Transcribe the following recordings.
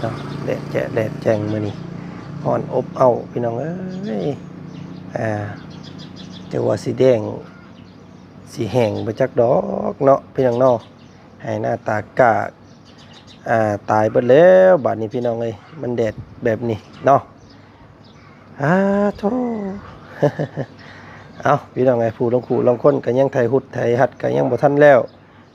เนาะ แดดแจ๊ะแดดแจ่งมื้อนี้ ร้อนอบอ้าวพี่น้องเอ้ย อ่า จักว่าสิแดงสิแห้งบ่จักดอกเนาะพี่น้องเนาะ ไฮ่นาตากล้า อ่า ตายเบิดแล้วบาดนี้พี่น้องเอ้ย มันแดดแบบนี้เนาะ อ้าโธ่ เอ้า พี่น้องเอ้ย ผู้ลางคู่ลางคนก็ยังไถฮุดไถฮัดก็ยังบ่ทันแล้ว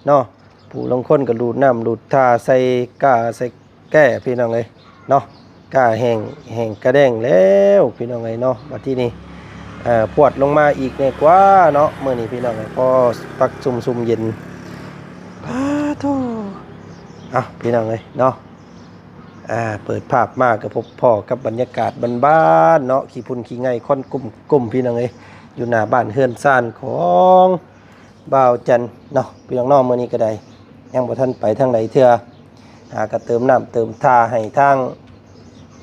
เนาะ ผู้ลางคนก็ลูดน้ำลูดท่าใส่ก้าใส่แก้พี่น้องเอ้ยเนาะ ก้าแห้ง แห้งกะแด้งแล้วพี่น้องเอ้ยเนาะ บัดทีนี้ เอ่อ พวดลงมาอีกแน่กว่าเนาะ มื้อนี้พี่น้องเอ้ย พอพักซุ่มๆ เย็น ปาโธ่ เอ้า พี่น้องเอ้ยเนาะ อ่า เปิดภาพมาก็พบพ้อกับบรรยากาศบ้านๆ เนาะ ขี้ฝุ่นขี้ไงควันกุ้มๆ พี่น้องเอ้ย อยู่หน้าบ้านเฮือนซานของบ่าวจันเนาะ พี่น้องเนาะ มื้อนี้ก็ได้ ยังบ่ทันไปทางใดเทื่อ หากะเติมน้ำเติมท่าให้ทาง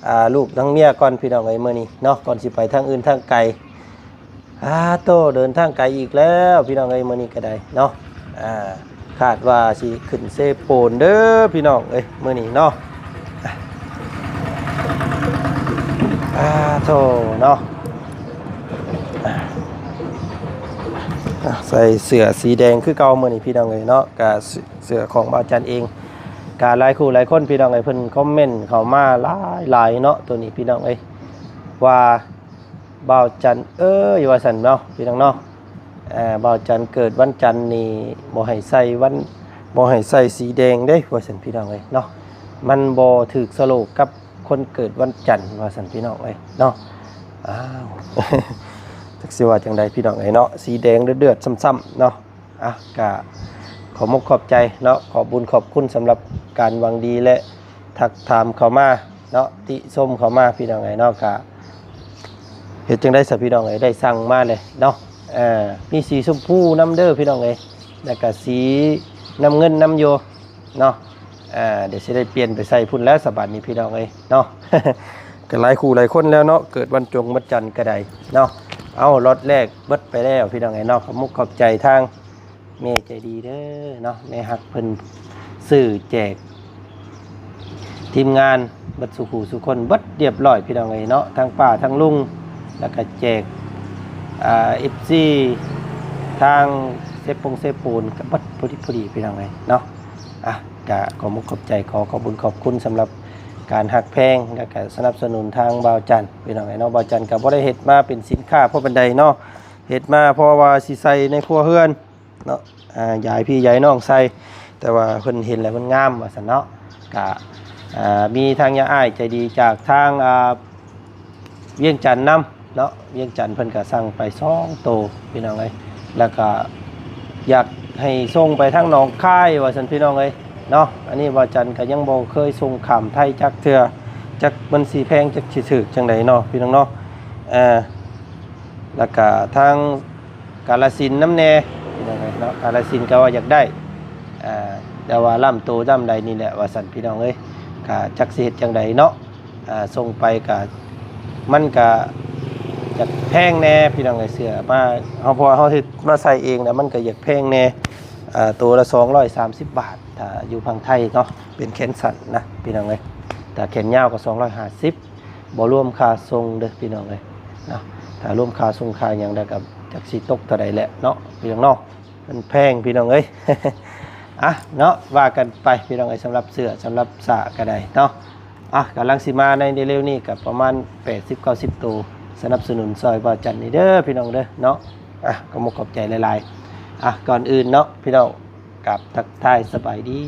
อ่า ลูกทางเมียก่อนพี่น้องเอ้ย มื้อนี้เนาะ ก่อนสิไปทางอื่นทางไกล อ้าโธ่ เดินทางไกลอีกแล้วพี่น้องเอ้ย มื้อนี้ก็ได้เนาะ อ่า คาดว่าสิขึ้นเซโปนเด้อพี่น้องเอ้ย มื้อนี้เนาะ อ้าโธ่เนาะ อ่า ใส่เสื้อสีแดงคือเก่ามื้อนี้พี่น้องเอ้ยเนาะ กะเสื้อของบ่าวจันเอง กะหลายคู่หลายคนพี่น้องเอ้ย เพิ่นคอมเมนต์เข้ามาหลายๆ เนาะ ตัวนี้พี่น้องเอ้ย ว่า บ่าวจันเอ้ย ว่าซั่นเนาะ พี่น้องเนาะ เอ่อ บ่าวจันเกิดวันจันทร์นี่ บ่ให้ใส่วัน บ่ให้ใส่สีแดงเด้ ว่าซั่นพี่น้องเอ้ยเนาะ มันบ่ถืกสโลกกับคนเกิดวันจันทร์ ว่าซั่นพี่น้องเอ้ยเนาะ อ้าว จักสิว่าจั่งใดพี่น้องเอ้ยเนาะ สีแดงเดือดๆ ซ้ำๆ เนาะ อ่ะ กะขอมกขอบใจเนาะ ขอบบุญขอบคุณสำหรับการหวังดีและทักถามเข้ามาเนาะ ติชมเข้ามาพี่น้องเอ้ยเนาะ กะเฮ็ดจั่งใด๋ซะพี่น้องเอ้ย ได้สั่งมาเลยเนาะ เอ่อ มีสีชมพูนำเด้อพี่น้องเอ้ย แล้วกะสีน้ำเงินนำอยู่เนาะ อ่า เดี๋ยวสิได้เปลี่ยนไปใส่พุ้นแล้วซะบัดนี้พี่น้องเอ้ยเนาะ ก็หลายคู่หลายคนแล้วเนาะ เกิดวันจงวันจันทร์ก็ได้เนาะ เอาล็อตแรกเบิดไปแล้วพี่น้องเอ้ยเนาะ ขอบมกขอบใจทาง แม่ใจดีเด้อเนาะ แม่ฮักเพิ่นซื้อแจกทีมงานเบิดสู่ผู้สู่คน เบิดเรียบร้อยพี่น้องเอ้ยเนาะ ทั้งป้าทั้งลุง แล้วก็แจก อ่า เอฟซี ทางเซปงเซปูน ก็เบิดพอดีพอดีพี่น้องเอ้ยเนาะ อ่ะ ก็ขอมกขอบใจ ขอขอบบุญขอบคุณสำหรับการฮักแพง แล้วก็สนับสนุนทางบ่าวจันพี่น้องเอ้ยเนาะ บ่าวจันก็บ่ได้เฮ็ดมาเป็นสินค้าพอปานใดเนาะ เฮ็ดมาเพราะว่าสิใส่ในครัวเรือน เนาะ อ่า ยายพี่ยายน้องใส่ แต่ว่าเพิ่นเห็นแล้วมันงามว่าซั่นเนาะ กะ อ่า มีทางยาอ้ายใจดีจากทาง อ่า เวียงจันทน์นำเนาะ เวียงจันทน์เพิ่นก็สั่งไปสองโตพี่น้องเอ้ย แล้วก็อยากให้ส่งไปทางหนองคายว่าซั่นพี่น้องเอ้ยเนาะ อันนี้บ่าวจันก็ยังบ่เคยส่งข้ามไทยจักเทื่อ จักมันสิแพงจักสิถูกจั่งใดเนาะพี่น้องเนาะ เอ่อ แล้วก็ทาง กาฬสินธุ์นำแหน่พี่น้องเอ้ยเนาะ กาฬสินธุ์ก็ว่าอยากได้ อ่า แต่ว่าลำโตลำใดนี่แหละว่าซั่นพี่น้องเอ้ย ก็จักสิเฮ็ดจั่งใดเนาะ อ่า ส่งไปก็ มันก็อยากแพงแหน่พี่น้องเอ้ย เสื้อมา เฮา เพราะว่าเฮาเฮ็ดมาใส่เองนะ มันก็อยากแพงแหน่ อ่า โตละสองร้อยสามสิบบาท ถ้าอยู่ฝั่งไทยเนาะ เป็นแขนสั้นนะพี่น้องเอ้ย ถ้าแขนยาวก็สองร้อยห้าสิบ บ่รวมค่าส่งเด้อพี่น้องเอ้ยเนาะ ถ้ารวมค่าส่งค่าหยังแล้วก็จักสิตกเท่าใดแหละเนาะพี่น้องเนาะ มันแพงพี่น้องเอ้ย อ่ะเนาะ ว่ากันไปพี่น้องเอ้ย สำหรับเสื้อสำหรับสาก็ได้เนาะ อ่ะ กำลังสิมาในเร็วๆนี้ก็ประมาณแปดสิบเก้าสิบโต สนับสนุนซอยบ่าวจันนี่เด้อพี่น้องเด้อเนาะ อ่ะ ก็มกขอบใจหลายๆ อ่ะ ก่อนอื่นเนาะพี่น้อง กราบทักทายสบายดี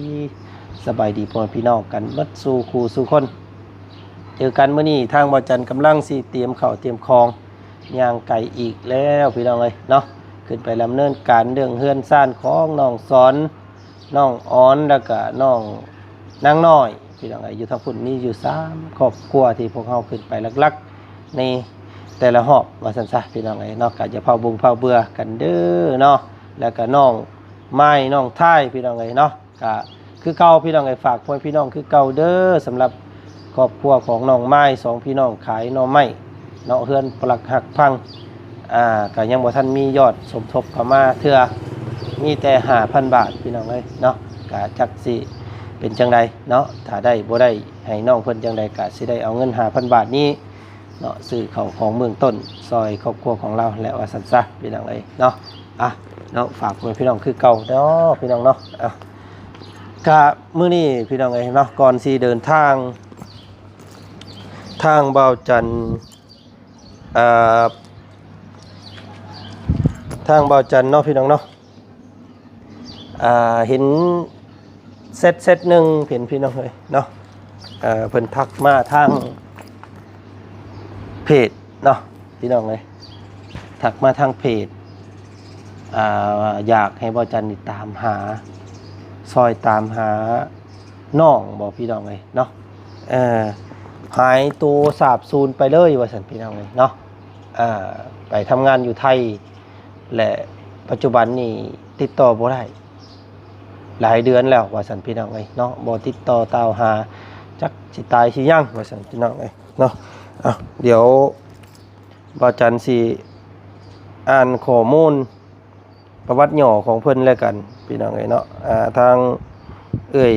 สบายดีพ่อแม่พี่น้องกันเบิดสู่คู่สู่คน เจอกันมื้อนี้ทางบ่าวจันกำลังสิเตรียมข้าวเตรียมของ ย่างไกลอีกแล้วพี่น้องเอ้ยเนาะ ขึ้นไปดำเนินการเรื่องเฮือนซานของน้องสอน น้องออน แล้วก็น้องนางน้อย พี่น้องเอ้ย อยู่ทางพุ้นมีอยู่สามครอบครัวที่พวกเฮาขึ้นไปหลักๆ ในแต่ละฮอบว่าซั่นซะพี่น้องเอ้ยเนาะ ก็อย่าเผาบุงเผาเบื่อกันเด้อเนาะ แล้วก็น้องไม้น้องท้ายพี่น้องเอ้ยเนาะ ก็คือเก่าพี่น้องเอ้ย ฝากพ่อแม่พี่น้องคือเก่าเด้อ สำหรับครอบครัวของน้องไม้ สองพี่น้องขายหน่อไม้เนาะ เฮือนปลักหักพัง อ่า ก็ยังบ่ทันมียอดสมทบเข้ามาเทื่อ มีแต่ห้าพันบาทพี่น้องเอ้ยเนาะ ก็จักสิ ເປັນຈັ່ງໃດເນາະ ຖ້າໄດ້ບໍ່ໄດ້ໃຫ້ນ້ອງເພິ່ນຈັ່ງໃດ ກະຊິໄດ້ເອົາເງິນຫ້າພັນບາດນີ້ເນາະ ຊື້ເຂົ້າຂອງເບື້ອງຕົ້ນ ຊ່ອຍຄອບຄົວຂອງລາວແຫຼະ ວ່າຊັ້ນຊະ ພີ່ນ້ອງເອີຍເນາະ. ອ່ະ ເນາະ ຝາກພໍ່ແມ່ພີ່ນ້ອງຄືເກົ່າເນາະ ພີ່ນ້ອງເນາະ. ອ່ະ ກະມື້ນີ້ ພີ່ນ້ອງເອີຍເນາະ ກ່ອນຊິເດີນທາງ ທາງບ່າວຈັນ ອ່າ ທາງບ່າວຈັນເນາະ ພີ່ນ້ອງເນາະ ອ່າ ເຫັນແຊັດ ແຊັດໜຶ່ງ ເຫັນ ພີ່ນ້ອງເອີຍເນາະ ເອີ ເພິ່ນທັກມາທາງເພຈເນາະ ພີ່ນ້ອງເອີຍ ທັກມາທາງເພຈ ອ່າ ຢາກໃຫ້ບ່າວຈັນນີ້ຕາມຫາ ຊ່ອຍຕາມຫາ ນ້ອງບໍ ພີ່ນ້ອງເອີຍເນາະ ເອີ ຫາຍໂຕສາບສູນໄປເລີຍວ່າຊັ້ນ ພີ່ນ້ອງເອີຍເນາະ ເອີ ໄປທຳງານຢູ່ໄທ ແລະ ປັດຈຸບັນນີ້ຕິດຕໍ່ບໍ່ໄດ້ ຫຼາຍເດືອນແລ້ວວ່າຊັ້ນ ພີ່ນ້ອງເອີຍເນາະ ບໍ່ຕິດຕໍ່ຕາມຫາ ຈັກຊິຕາຍຊິຫຍັງວ່າຊັ້ນ ພີ່ນ້ອງເອີຍເນາະ. ເອົາ ດຽວບ່າວຈັນຊິອ່ານຂໍ້ມູນ ປະຫວັດຫຍໍ້ຂອງເພິ່ນແລ້ວກັນ ພີ່ນ້ອງເອີຍເນາະ ອ່າ ທາງເອື້ອຍ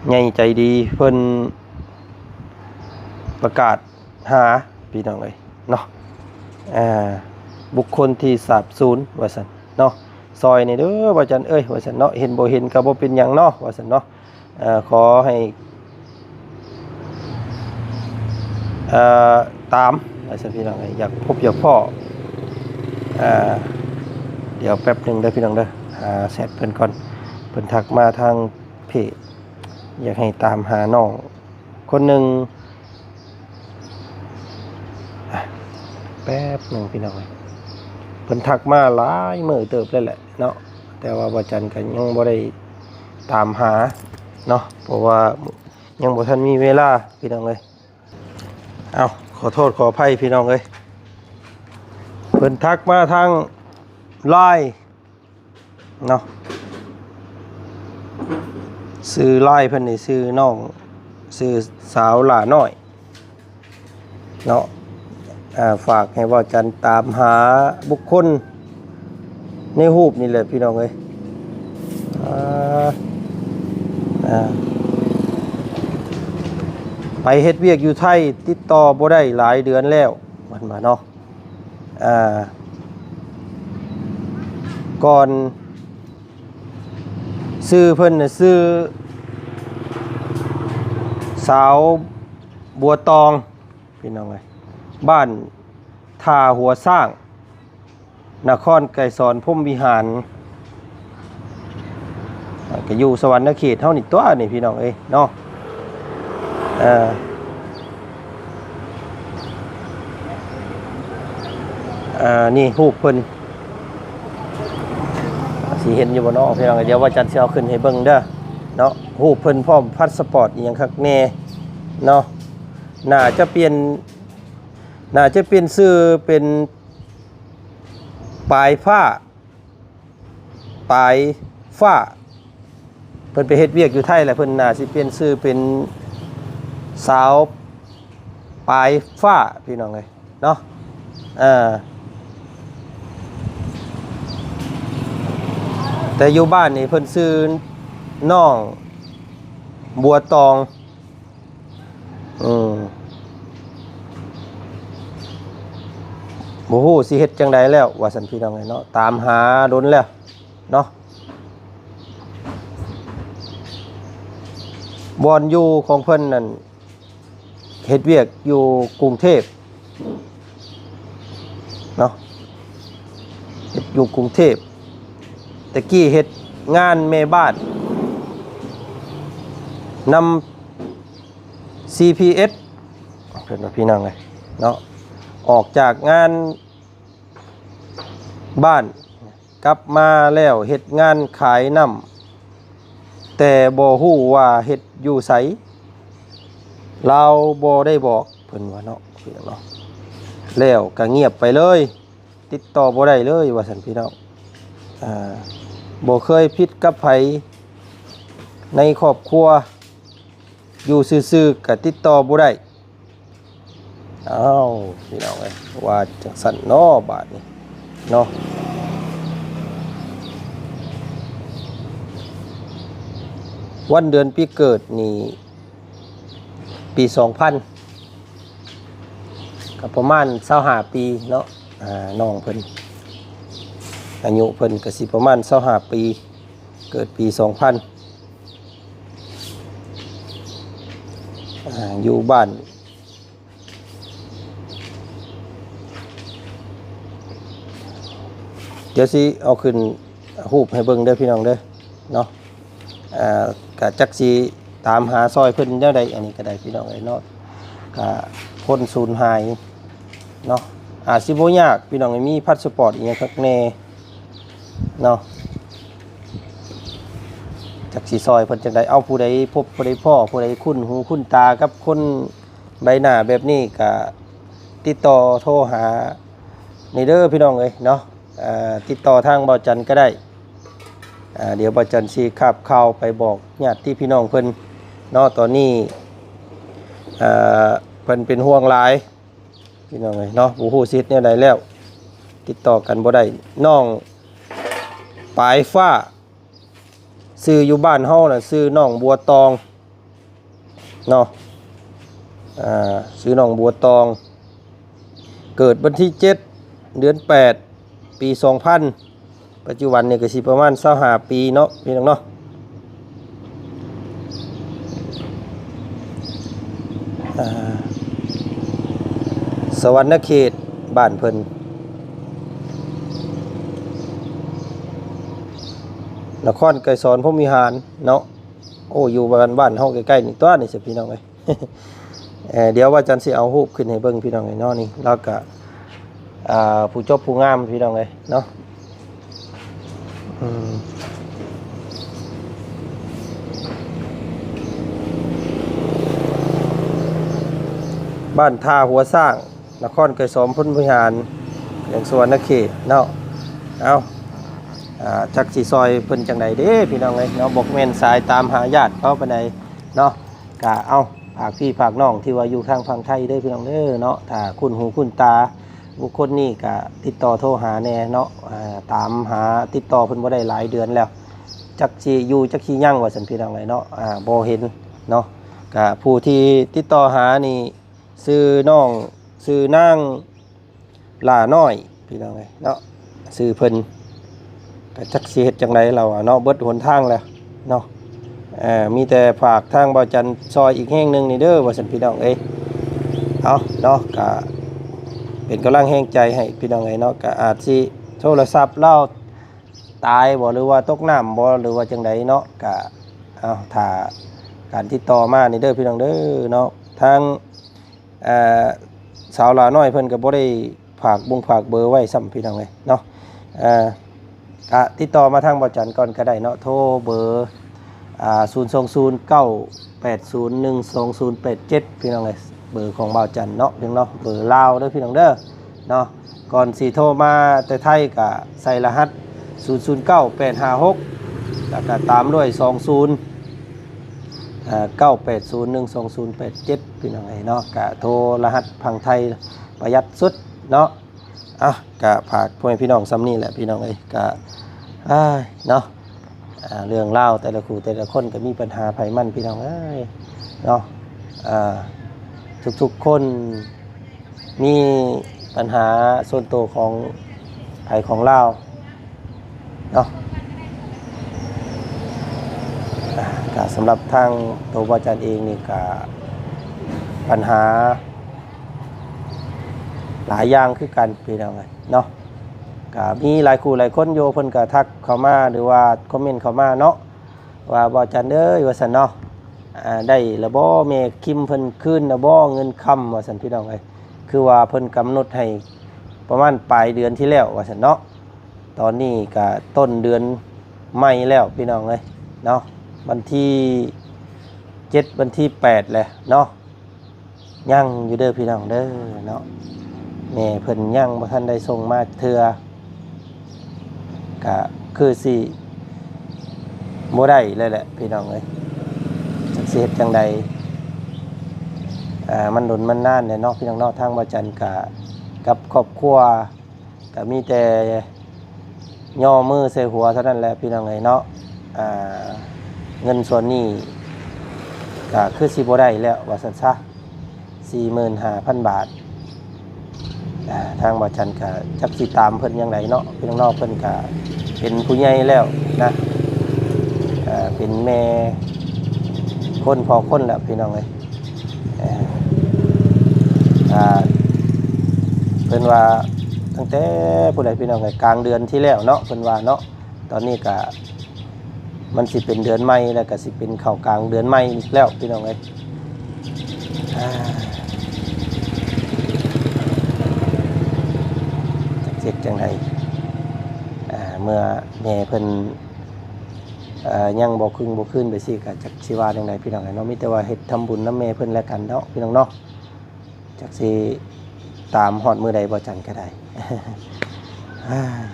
ໃຫຍ່ໃຈດີເພິ່ນປະກາດຫາ ພີ່ນ້ອງເອີຍເນາະ ອ່າ ບຸກຄົນທີ່ສາບສູນວ່າຊັ້ນເນາະ ຊ່ອຍແດ່ເດີບ່າວຈັນເອີຍວ່າຊັ້ນເນາະ ເຫັນບໍ່ເຫັນກໍບໍ່ເປັນຫຍັງເນາະວ່າຊັ້ນເນາະ. ເອີ ຂໍໃຫ້ ເອີ ຕາມວ່າຊັ້ນ ພີ່ນ້ອງເອີຍ ຢາກພົບຢາກພໍ້ ເອີ ດຽວແປັບໜຶ່ງເດີ ພີ່ນ້ອງເດີ ຫາແຊັດເພິ່ນກ່ອນ ເພິ່ນທັກມາທາງເພຈ ຢາກໃຫ້ຕາມຫານ້ອງຄົນໜຶ່ງ ອ່ະ ແປັບໜຶ່ງ ພີ່ນ້ອງເອີຍ ເພິ່ນທັກມາຫຼາຍມື້ເຕີບແລ້ວແຫຼະເນາະ ແຕ່ວ່າບ່າວຈັນກໍຍັງບໍ່ໄດ້ຕາມຫາເນາະ ເພາະວ່າຍັງບໍ່ທັນມີເວລາ ພີ່ນ້ອງເອີຍ. ເອົ້າ ຂໍໂທດຂໍອະໄພ ພີ່ນ້ອງເອີຍ ເພິ່ນທັກມາທາງ LINE ເນາະ ຊື່ LINE ເພິ່ນນີ້ ຊື່ນ້ອງ ຊື່ສາວຫຼ້ານ້ອຍເນາະ ອ່າ ຝາກໃຫ້ບ່າວຈັນຕາມຫາບຸກຄົນໃນຮູບນີ້ແຫຼະ ພີ່ນ້ອງເອີຍ ອ່າ ອ່າ ໄປເຮັດວຽກຢູ່ໄທ ຕິດຕໍ່ບໍ່ໄດ້ຫຼາຍເດືອນແລ້ວ ເພິ່ນວ່າເນາະ. ອ່າ ກ່ອນ ຊື່ເພິ່ນນະຊື່ສາວບົວຕອງ ພີ່ນ້ອງເອີຍ ບ້ານທ່າຫົວຊ້າງ ນະຄອນໄກສອນພົມວິຫານ ອ່າ ກໍຢູ່ສະຫວັນນະເຂດເຮົານີ້ຕົວະນີ້ ພີ່ນ້ອງເອີຍເນາະ ເອີ ເອີ ນີ້ຮູບເພິ່ນ ຊິເຫັນຢູ່ບໍ່ເນາະ ພີ່ນ້ອງ ດຽວວ່າຈັນຊິເອົາຂຶ້ນໃຫ້ເບິ່ງເດີເນາະ ຮູບເພິ່ນພ້ອມພາສປອດອີ່ຫຍັງຄັກແນ່ເນາະ ໜ້າຈະປ່ຽນ ໜ້າຈະປ່ຽນຊື່ເປັນ ປາຍຟ້າ ປາຍຟ້າ ເພິ່ນໄປເຮັດວຽກຢູ່ໄທແລ້ວ ເພິ່ນໜ້າຊິປ່ຽນຊື່ເປັນສາວປາຍຟ້າ ພີ່ນ້ອງເອີຍເນາະ ເອີ ແຕ່ຢູ່ບ້ານນີ້ເພິ່ນຊື່ນ້ອງບົວຕອງ. ເອີ ບໍ່ຮູ້ຊິເຮັດຈັ່ງໃດແລ້ວວ່າຊັ້ນ ພີ່ນ້ອງເອີຍເນາະ ຕາມຫາດົນແລ້ວເນາະ ບ່ອນຢູ່ຂອງເພິ່ນນັ້ນ ເຮັດວຽກຢູ່ກຸງເທບເນາະ ເຮັດຢູ່ກຸງເທບ ແຕ່ກີ້ເຮັດງານແມ່ບ້ານນຳ ຊີພີເອັສ ເພິ່ນວ່າ ພີ່ນ້ອງເອີຍເນາະ ອອກຈາກງານບ້ານ ກັບມາແລ້ວເຮັດງານຂາຍນ້ຳ ແຕ່ບໍ່ຮູ້ວ່າເຮັດຢູ່ໃສ ລາວບໍ່ໄດ້ບອກ ເພິ່ນວ່າເນາະ ພີ່ນ້ອງເນາະ ແລ້ວກໍງຽບໄປເລີຍ ຕິດຕໍ່ບໍ່ໄດ້ເລີຍວ່າຊັ້ນ ພີ່ນ້ອງ ອ່າ ບໍ່ເຄີຍຜິດກັບໃຜໃນຄອບຄົວ ຢູ່ຊື່ໆກໍຕິດຕໍ່ບໍ່ໄດ້. ອ້າວ ພີ່ນ້ອງເອີຍ ວ່າຈັ່ງຊັ້ນເນາະ ບາດນີ້ເນາະ. ວັນເດືອນປີເກີດນີ້ ປີສອງພັນ ກໍປະມານຊາວຫ້າປີເນາະ. ອ່າ ນ້ອງເພິ່ນ ອາຍຸເພິ່ນກໍຊິປະມານຊາວຫ້າປີ ເກີດປີສອງພັນ ອ່າ ຢູ່ບ້ານ ດຽວຊິເອົາຂຶ້ນຮູບໃຫ້ເບິ່ງເດີພີ່ນ້ອງເດີເນາະ. ອ່າ ກະຈັກຊິຕາມຫາຊ່ອຍເພິ່ນແນວໃດ ອັນນີ້ກໍໄດ້ພີ່ນ້ອງເອີຍເນາະ. ກະຄົນສູນຫາຍເນາະ ອາດຊິບໍ່ຍາກພີ່ນ້ອງເອີຍ ມີພາສປອດອີ່ຫຍັງຄັກແນ່ເນາະ. ຈັກຊິຊ່ອຍເພິ່ນຈັ່ງໃດ ເອົາ ຜູ້ໃດພົບ ຜູ້ໃດພໍ້ ຜູ້ໃດຄຸ້ນຫູຄຸ້ນຕາກັບຄົນໃບໜ້າແບບນີ້ ກະຕິດຕໍ່ໂທຫານີ້ເດີພີ່ນ້ອງເອີຍເນາະ. ອ່າ ຕິດຕໍ່ທາງບ່າວຈັນກໍໄດ້. ອ່າ ດຽວບ່າວຈັນຊິຄາບຂ່າວໄປບອກຍາດຕິພີ່ນ້ອງເພິ່ນເນາະ. ຕອນນີ້ ອ່າ ເພິ່ນເປັນຫ່ວງຫຼາຍພີ່ນ້ອງເອີຍເນາະ ບໍ່ຮູ້ຊິເຮັດແນວໃດແລ້ວ ຕິດຕໍ່ກັນບໍ່ໄດ້. ນ້ອງປາຍຟ້າ ຊື່ຢູ່ບ້ານເຮົານະ ຊື່ນ້ອງບົວຕອງເນາະ. ອ່າ ຊື່ນ້ອງບົວຕອງ ເກີດວັນທີເຈັດ ເດືອນແປດ ປີສອງພັນ ປັດຈຸບັນນີ້ກໍຊິປະມານຊາວຫ້າປີເນາະ ພີ່ນ້ອງເນາະ. ອ່າ ສະຫວັນນະເຂດ ບ້ານເພິ່ນ ນະຄອນໄກສອນພົມວິຫານເນາະ. ໂອ້ ຢູ່ບ້ານ ບ້ານເຮົາໃກ້ໆນີ້ຕົວະ ນີ້ຊະພີ່ນ້ອງເອີຍ. ເອີ ດຽວວ່າຈັນຊິເອົາຮູບຂຶ້ນໃຫ້ເບິ່ງພີ່ນ້ອງເອີຍເນາະ. ນີ້ລາວກະ ອ່າ ຜູ້ຈົບຜູ້ງາມພີ່ນ້ອງເອີຍເນາະ. ອືມ ບ້ານທ່າຫົວຊ້າງ ນະຄອນໄກສອນພົມວິຫານ ແຂວງສະຫວັນນະເຂດເນາະ. ເອົາ ອ່າ ຈັກຊິຊ່ອຍເພິ່ນຈັ່ງໃດເດ້ພີ່ນ້ອງເອີຍເນາະ. ບໍ່ແມ່ນສາຍຕາມຫາຍາດເຂົາປານໃດເນາະ. ກະເອົາ ຝາກພີ່ຝາກນ້ອງທີ່ວ່າຢູ່ທາງຝັ່ງໄທເດີພີ່ນ້ອງເດີເນາະ. ຖ້າຄຸ້ນຫູຄຸ້ນຕາບຸກຄົນນີ້ກະຕິດຕໍ່ໂທຫາແດ່ເນາະ. ອ່າ ຕາມຫາຕິດຕໍ່ເພິ່ນບໍ່ໄດ້ຫຼາຍເດືອນແລ້ວ ຈັກຊິຢູ່ຈັກຊິຍັງວ່າຊັ້ນພີ່ນ້ອງເອີຍເນາະ. ອ່າ ບໍ່ເຫັນເນາະ. ກະຜູ້ທີ່ຕິດຕໍ່ຫານີ້ ຊື່ນ້ອງ ຊື່ນາງຫຼ້ານ້ອຍພີ່ນ້ອງເອີຍເນາະ. ຊື່ເພິ່ນກະຈັກຊິເຮັດຈັ່ງໃດລາວວ່າເນາະ ເບິດຫົນທາງແລ້ວເນາະ. ເອີ ມີແຕ່ຝາກທາງບ່າວຈັນຊ່ອຍອີກແຮງໜຶ່ງນີ້ເດີວ່າຊັ້ນພີ່ນ້ອງເອີຍ. ເອົາເນາະ ກະເປັນກຳລັງແຮງໃຈໃຫ້ພີ່ນ້ອງເອີຍເນາະ. ກະອາດຊິໂທລະສັບລາວຕາຍບໍ່ ຫຼືວ່າຕົກນ້ຳບໍ່ ຫຼືວ່າຈັ່ງໃດເນາະ. ກະເອົາ ຖ້າການຕິດຕໍ່ມານີ້ເດີພີ່ນ້ອງເດີເນາະ. ທາງ ເອີ ສາວຫຼ້ານ້ອຍເພິ່ນກໍບໍ່ໄດ້ຝາກບົງຝາກເບີໄວ້ຊ້ຳພີ່ນ້ອງເອີຍເນາະ. ເອີ ກະຕິດຕໍ່ມາທາງບ່າວຈັນກ່ອນກໍໄດ້ເນາະ. ໂທເບີ ອ່າ ສູນສອງສູນ ເກົ້າແປດສູນ ໜຶ່ງສອງສູນແປດເຈັດ ພີ່ນ້ອງເອີຍ. ເບີຂອງບ່າວຈັນເນາະ ພີ່ນ້ອງເນາະ ເບີລາວເດີພີ່ນ້ອງເດີເນາະ. ກ່ອນຊິໂທມາແຕ່ໄທກະໃສ່ລະຫັດ ສູນສູນເກົ້າແປດຫ້າຫົກ ແລ້ວກະຕາມດ້ວຍສອງສູນ ເອີ ເກົ້າແປດສູນ ໜຶ່ງສອງສູນແປດເຈັດ ພີ່ນ້ອງເອີຍເນາະ. ກະໂທລະຫັດຝັ່ງໄທປະຢັດສຸດເນາະ. ເອົາ ກະຝາກພໍ່ແມ່ພີ່ນ້ອງສ່ຳນີ້ແຫຼະພີ່ນ້ອງເອີຍ. ກະ ອ້າຍ ເນາະ ອ່າ ເລື່ອງລາວແຕ່ລະຄູ່ແຕ່ລະຄົນກໍມີບັນຫາໃຜມັນ ພີ່ນ້ອງເອີຍເນາະ. ອ່າ ທຸກໆຄົນມີບັນຫາສ່ວນໂຕຂອງໃຜຂອງລາວເນາະ. ອ່າ ກະສຳລັບທາງໂຕບ່າວຈັນເອງນີ້ກະ ບັນຫາຫຼາຍຢ່າງຄືກັນ ພີ່ນ້ອງເອີຍເນາະ. ກະມີຫຼາຍຄູ່ຫຼາຍຄົນຢູ່ ເພິ່ນກະທັກເຂົ້າມາ ຫຼືວ່າຄອມເມັນເຂົ້າມາເນາະ ວ່າ ບ່າວຈັນເອີຍ ວ່າຊັ້ນເນາະ ອ່າ ໄດ້ລະບໍ່ ແມ່ຄິມເພິ່ນຄືນລະບໍ່ເງິນຄຳ ວ່າຊັ້ນ ພີ່ນ້ອງເອີຍ. ຄືວ່າເພິ່ນກຳນົດໃຫ້ປະມານປາຍເດືອນທີ່ແລ້ວ ວ່າຊັ້ນເນາະ. ຕອນນີ້ກະຕົ້ນເດືອນໃໝ່ແລ້ວ ພີ່ນ້ອງເອີຍເນາະ ວັນທີເຈັດ ວັນທີແປດແຫຼະເນາະ. ຍັງຢູ່ເດີພີ່ນ້ອງເດີເນາະ ແມ່ເພິ່ນຍັງບໍ່ທັນໄດ້ສົ່ງມາເທື່ອ ກະຄືຊິບໍ່ໄດ້ເລີຍແຫຼະພີ່ນ້ອງເອີຍ. ຈັກຊິເຮັດຈັ່ງໃດ ອ່າ ມັນດົນມັນນານແລ້ວເນາະ ພີ່ນ້ອງເນາະ. ທາງບ່າວຈັນກະກັບຄອບຄົວ ກະມີແຕ່ຍໍມືໃສ່ຫົວເທົ່ານັ້ນແຫຼະພີ່ນ້ອງເອີຍເນາະ. ອ່າ ເງິນສ່ວນນີ້ກໍຄືຊິບໍ່ໄດ້ແລ້ວວ່າຊັ້ນຊະ ສີ່ໝື່ນຫ້າພັນບາດ. ອ່າ ທາງບ່າວຈັນກໍຈັກຊິຕາມເພິ່ນຈັ່ງໃດເນາະ ພີ່ນ້ອງເນາະ. ເພິ່ນກໍເປັນຜູ້ໃຫຍ່ແລ້ວນະ ເປັນແມ່ຄົນພໍ່ຄົນແລ້ວ ພີ່ນ້ອງເອີຍ. ອ່າ ເພິ່ນວ່າຕັ້ງແຕ່ຜູ້ໃດ ພີ່ນ້ອງເອີຍ ກາງເດືອນທີ່ແລ້ວເນາະ ເພິ່ນວ່າເນາະ. ຕອນນີ້ກະ ມັນຊິເປັນເດືອນໃໝ່ ແລ້ວກະຊິເປັນເຂົ້າກາງເດືອນໃໝ່ອີກແລ້ວ ພີ່ນ້ອງເອີຍ. ອ່າ ຈັກເຮັດຈັ່ງໃດ ອ່າ ເມື່ອແມ່ເພິ່ນ ເອີ່ ຍັງບໍ່ຄຶ່ງບໍ່ຄືນໄປຊີ້ ກະຈັກຊິວ່າຈັ່ງໃດ ພີ່ນ້ອງເອີຍເນາະ. ມີແຕ່ວ່າເຮັດທຳບຸນນຳແມ່ເພິ່ນແລ້ວກັນເນາະ ພີ່ນ້ອງເນາະ. ຈັກຊິຕາມຮອດມື້ໃດ ບໍ່ຈັນກໍໄດ້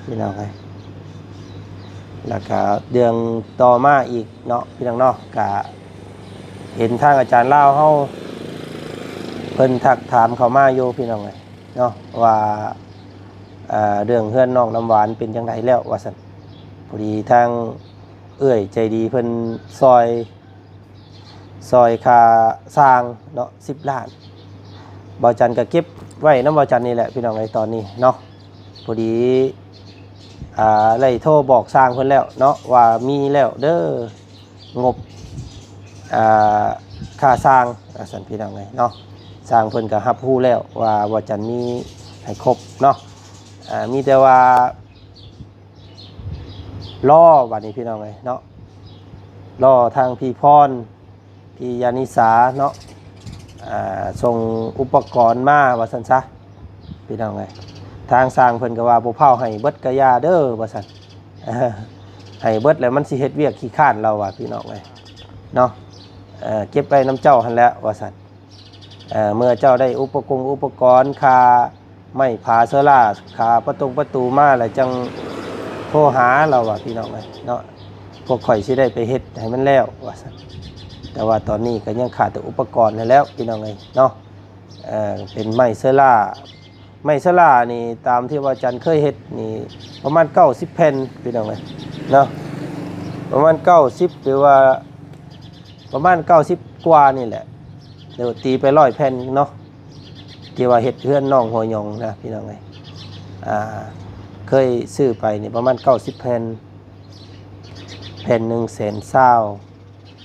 ພີ່ນ້ອງເອີຍ. ແລ້ວກໍເລື່ອງຕໍ່ມາອີກເນາະ ພີ່ນ້ອງເນາະ ກະເຫັນທາງອາຈານລາວເຮົາ ເພິ່ນທັກຖາມເຂົ້າມາຢູ່ ພີ່ນ້ອງເອີຍເນາະ ວ່າ ເອີ່ ເລື່ອງເຮືອນນ້ອງນ້ຳຫວານເປັນຈັ່ງໃດແລ້ວ ວ່າຊັ້ນ. ພໍດີທາງເອື້ອຍໃຈດີເພິ່ນຊ່ອຍ ຊ່ອຍຄ່າຊ່າງເນາະ ສິບລ້ານ. ບ່າວຈັນກໍເກັບໄວ້ນຳບ່າວຈັນນີ້ແຫຼະ ພີ່ນ້ອງເອີຍ ຕອນນີ້ເນາະ. ພໍດີ ອ່າ ໄດ້ໂທບອກຊ່າງເພິ່ນແລ້ວເນາະ ວ່າມີແລ້ວເດີ ງົບ ອ່າ ຄ່າຊ່າງ ວ່າຊັ້ນ ພີ່ນ້ອງເອີຍເນາະ. ຊ່າງເພິ່ນກໍຮັບຮູ້ແລ້ວວ່າບ່າວຈັນມີໃຫ້ຄົບເນາະ. ອ່າ ມີແຕ່ວ່າ ລໍບາດນີ້ ພີ່ນ້ອງເອີຍເນາະ ລໍທາງພີ່ພອນ ພີ່ຍານິສາເນາະ ອ່າ ສົ່ງອຸປະກອນມາວ່າຊັ້ນຊະ ພີ່ນ້ອງເອີຍ. ທາງຊ່າງເພິ່ນກໍວ່າບໍ່ພ້າວໃຫ້ເບິດກະຢ່າເດີວ່າຊັ້ນ ໃຫ້ເບິດແລ້ວມັນຊິເຮັດວຽກຂີ້ຄ້ານ ລາວວ່າ ພີ່ນ້ອງເອີຍເນາະ. ເອີ່ ເກັບໄວ້ນຳເຈົ້າຫັ້ນແຫຼະວ່າຊັ້ນ. ເອີ່ ເມື່ອເຈົ້າໄດ້ອຸປະກົງອຸປະກອນ ຄ່າໄມ້ຜາເຊື້ອລາ ຄ່າປະຕົງປະຕູມາ ແລ້ວຈັ່ງໂທຫາ ລາວວ່າ ພີ່ນ້ອງເອີຍເນາະ. ພວກຂ້ອຍຊິໄດ້ໄປເຮັດໃຫ້ມັນແລ້ວວ່າຊັ້ນ. ແຕ່ວ່າຕອນນີ້ກໍຍັງຂາດແຕ່ອຸປະກອນນັ້ນແຫຼະ ພີ່ນ້ອງເອີຍເນາະ. ເອີ່ ເປັນໄມ້ເຊື້ອລາ ໄມ້ເຊື້ອລານີ້ ຕາມທີ່ວ່າຈັນເຄີຍເຮັດນີ້ ປະມານເກົ້າສິບແຜ່ນ ພີ່ນ້ອງເອີຍເນາະ ປະມານເກົ້າສິບ ຫຼືວ່າ ປະມານເກົ້າສິບກວ່ານີ້ແຫຼະ ຫຼືຕີໄປຮ້ອຍແຜ່ນເນາະ ທີ່ວ່າເຮັດເຮືອນນ້ອງຫົວຫຍອງນະ ພີ່ນ້ອງເອີຍ. ອ່າ ເຄີຍຊື້ໄປນີ້ປະມານເກົ້າສິບແຜ່ນ ແຜ່ນໜຶ່ງແສນຊາວ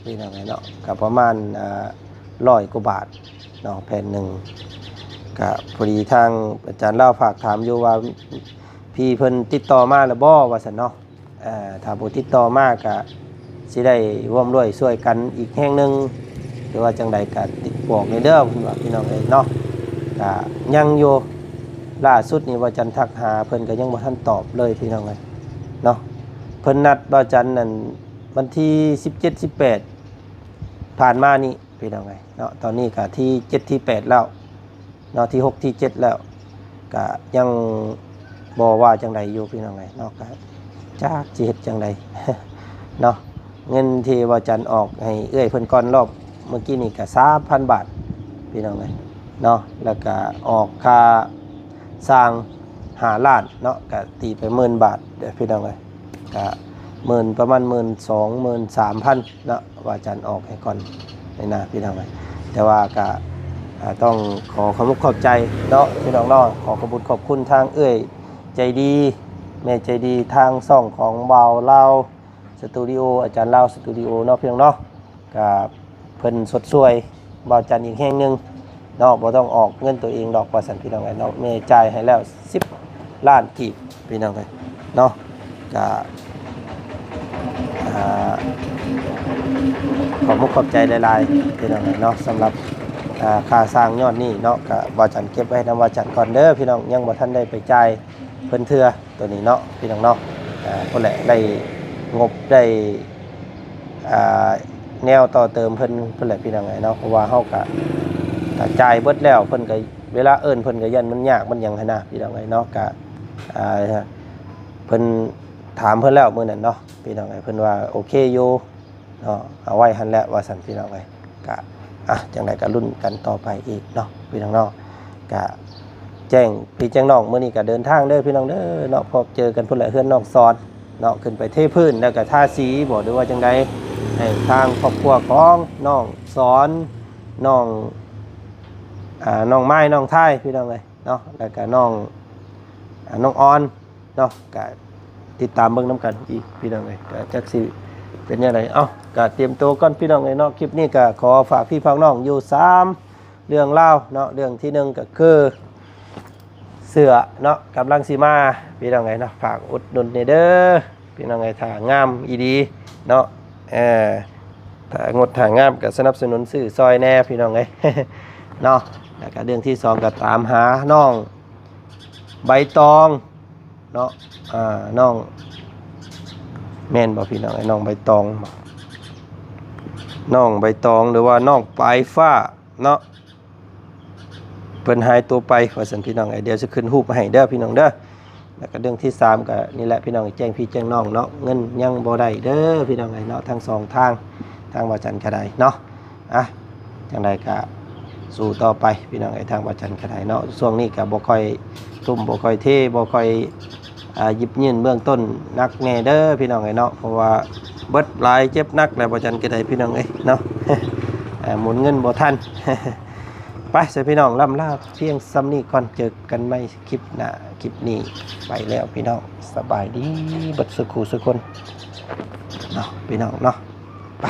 ພີ່ນ້ອງເອີຍເນາະ ກໍປະມານ ອ່າ ຮ້ອຍກວ່າບາດເນາະ ແຜ່ນໜຶ່ງ. ກໍພໍດີທາງອາຈານລາວຝາກຖາມຢູ່ວ່າ ພີ່ເພິ່ນຕິດຕໍ່ມາແລ້ວບໍ່ ວ່າຊັ້ນເນາະ. ເອີ່ ຖ້າບໍ່ຕິດຕໍ່ມາກະຊິໄດ້ຮ່ວມດ້ວຍຊ່ວຍກັນອີກແຮງໜຶ່ງ ຫຼືວ່າຈັ່ງໃດກະຕິດບອກແດ່ເດີ ເພິ່ນວ່າ ພີ່ນ້ອງເອີຍເນາະ. ກະຍັງຢູ່ ລ່າສຸດນີ້ວ່າຈັນທັກຫາເພິ່ນກະຍັງບໍ່ທັນຕອບເລີຍ ພີ່ນ້ອງເອີຍເນາະ. ເພິ່ນນັດວ່າຈັນນັ້ນວັນທີສິບເຈັດ ສິບແປດ ຜ່ານມານີ້ ພີ່ນ້ອງເອີຍເນາະ. ຕອນນີ້ກະທີເຈັດ ທີແປດແລ້ວ ເນາະ ທີຫົກ ທີເຈັດແລ້ວ ກະຍັງບໍ່ວ່າຈັ່ງໃດຢູ່ ພີ່ນ້ອງເອີຍເນາະ. ກະຈັກຊິເຮັດຈັ່ງໃດເນາະ. ເງິນທີ່ວ່າຈັນອອກໃຫ້ເອື້ອຍເພິ່ນກ່ອນ ລອບເມື່ອກີ້ນີ້ກະສາມພັນບາດ ພີ່ນ້ອງເອີຍເນາະ. ແລ້ວກະອອກຄ່າຊ່າງຫ້າລ້ານເນາະ ກະຕີໄປໝື່ນບາດເດີ ພີ່ນ້ອງເອີຍ. ກະໝື່ນ ປະມານໝື່ນສອງ ໝື່ນສາມພັນເນາະ ວ່າຈັນອອກໃຫ້ກ່ອນນີ້ນະ ພີ່ນ້ອງເອີຍ. ແຕ່ວ່າກະ ອ່າ ຕ້ອງຂໍຂອບອົກຂອບໃຈເນາະ ພີ່ນ້ອງເນາະ. ຂໍຂອບຄຸນຂອບຄຸນທາງເອື້ອຍໃຈດີ ແມ່ໃຈດີ ທາງຊ່ອງຂອງບ່າວລາວສະຕູດິໂອ ອາຈານລາວສະຕູດິໂອເນາະ ພີ່ນ້ອງເນາະ. ກະເພິ່ນຊົດຊ່ວຍບ່າວຈັນອີກແຮງໜຶ່ງເນາະ ບໍ່ຕ້ອງອອກເງິນຕົວເອງດອກ ວ່າຊັ້ນ ພີ່ນ້ອງເອີຍເນາະ. ແມ່ຈ່າຍໃຫ້ແລ້ວສິບລ້ານກີບ ພີ່ນ້ອງເອີຍເນາະ. ກະ ອ່າ ຂອບອົກຂອບໃຈຫຼາຍໆ ພີ່ນ້ອງເອີຍເນາະ ສຳລັບ ອ່າ ຄ່າສ້າງຍອດນີ້ເນາະ. ກະບ່າວຈັນເກັບໄວ້ນຳບ່າວຈັນກ່ອນເດີ ພີ່ນ້ອງ ຍັງບໍ່ທັນໄດ້ໄປຈ່າຍເພິ່ນເທື່ອ ໂຕນີ້ເນາະ ພີ່ນ້ອງເນາະ. ອ່າ ພຸ້ນແຫຼະ ໄດ້ງົບ ໄດ້ ອ່າ ແນວຕໍ່ເຕີມເພິ່ນພຸ້ນແຫຼະ ພີ່ນ້ອງເອີຍເນາະ. ເພາະວ່າເຮົາກະ ກະຈ່າຍເບິດແລ້ວ ເພິ່ນກະ ເວລາເອີ້ນເພິ່ນກະຢ້ານມັນຍາກມັນຫຍັງຫັ້ນນະ ພີ່ນ້ອງເອີຍເນາະ. ກະ ອ່າ ເພິ່ນ ຖາມເພິ່ນແລ້ວມື້ນັ້ນເນາະ ພີ່ນ້ອງເອີຍ ເພິ່ນວ່າໂອເຄຢູ່ເນາະ ເອົາໄວ້ຫັ້ນແຫຼະ ວ່າຊັ້ນ ພີ່ນ້ອງເອີຍ. ກະ ອ່ະ ຈັ່ງໃດກະລຸ້ນກັນຕໍ່ໄປອີກເນາະ ພີ່ນ້ອງເນາະ. ກະແຈ້ງພີ່ແຈ້ງນ້ອງ ມື້ນີ້ກະເດີນທາງເດີ ພີ່ນ້ອງເດີເນາະ. ພໍບເຈີກັນພຸ້ນແຫຼະ ເຮືອນນ້ອງສອນເນາະ ຂຶ້ນໄປເທພື້ນ ແລ້ວກະທາສີບໍ ຫຼືວ່າຈັ່ງໃດ ໃຫ້ທາງຄອບຄົວຂອງນ້ອງສອນ ນ້ອງ ອ່າ ນ້ອງໄມ້ ນ້ອງທາຍ ພີ່ນ້ອງເອີຍເນາະ ແລ້ວກະນ້ອງ ອ່າ ນ້ອງອອນເນາະ ກະຕິດຕາມເບິ່ງນຳກັນອີກ ພີ່ນ້ອງເອີຍ ກະຈັກຊິເປັນແນວໃດ. ເອົ້າ ກະຕຽມໂຕກ່ອນ ພີ່ນ້ອງເອີຍເນາະ. ຄລິບນີ້ກະຂໍຝາກພີ່ຝາກນ້ອງຢູ່ສາມເລື່ອງລາວເນາະ. ເລື່ອງທີໜຶ່ງກະຄື ເສື້ອເນາະ ກຳລັງຊິມາ ພີ່ນ້ອງເອີຍເນາະ ຝາກອຸດໜູນແດ່ເດີ ພີ່ນ້ອງເອີຍ ຖ້າງາມອີ່ຫຼີເນາະ ເອີ ຖ້າງົດຖ້າງາມກໍສະໜັບສະໜູນຊື້ຊ່ອຍແດ່ ພີ່ນ້ອງເອີຍເນາະ. ແລ້ວກໍເລື່ອງທີສອງກໍຕາມຫານ້ອງໃບຕອງເນາະ ອ່າ ນ້ອງ ແມ່ນບໍ່ ພີ່ນ້ອງເອີຍ ນ້ອງໃບຕອງບໍ່ ນ້ອງໃບຕອງ ຫຼືວ່ານ້ອງປາຍຟ້າເນາະ. ເພິ່ນຫາຍຕົວໄປວ່າຊັ້ນ ພີ່ນ້ອງເອີຍ. ດຽວຊິຂຶ້ນຮູບໃຫ້ເດີ ພີ່ນ້ອງເດີ. ແລ້ວກໍເລື່ອງທີສາມກໍນີ້ແຫຼະ ພີ່ນ້ອງ ແຈ້ງພີ່ແຈ້ງນ້ອງເນາະ ເງິນຍັງບໍ່ໄດ້ເດີ ພີ່ນ້ອງເອີຍເນາະ ທັງສອງທາງ ທາງບ່າວຈັນກໍໄດ້ເນາະ. ອ່ະ ຈັ່ງໃດກໍສູ້ຕໍ່ໄປ ພີ່ນ້ອງເອີຍ ທາງບ່າວຈັນກໍໄດ້ເນາະ. ຊ່ວງນີ້ກໍບໍ່ຄ່ອຍທຸ່ມ ບໍ່ຄ່ອຍເທ ບໍ່ຄ່ອຍ ອ່າ ຫຍິບຍື່ນເບື້ອງຕົ້ນໜັກແດ່ເດີ ພີ່ນ້ອງເອີຍເນາະ ເພາະວ່າເບິດຫຼາຍເຈັບໜັກແລ້ວ ບ່າວຈັນກໍໄດ້ ພີ່ນ້ອງເອີຍເນາະ ອ່າ ໝູນເງິນບໍ່ທັນ. ໄປຊະ ພີ່ນ້ອງ ລ່ຳລາພຽງສ່ຳນີ້ກ່ອນ ເຈີກັນໃໝ່ຄລິບໜ້າ. ຄລິບນີ້ໄປແລ້ວ ພີ່ນ້ອງ ສະບາຍດີເບິດສູ່ຄູ່ສູ່ຄົນເນາະ ພີ່ນ້ອງເນາະ ໄປ.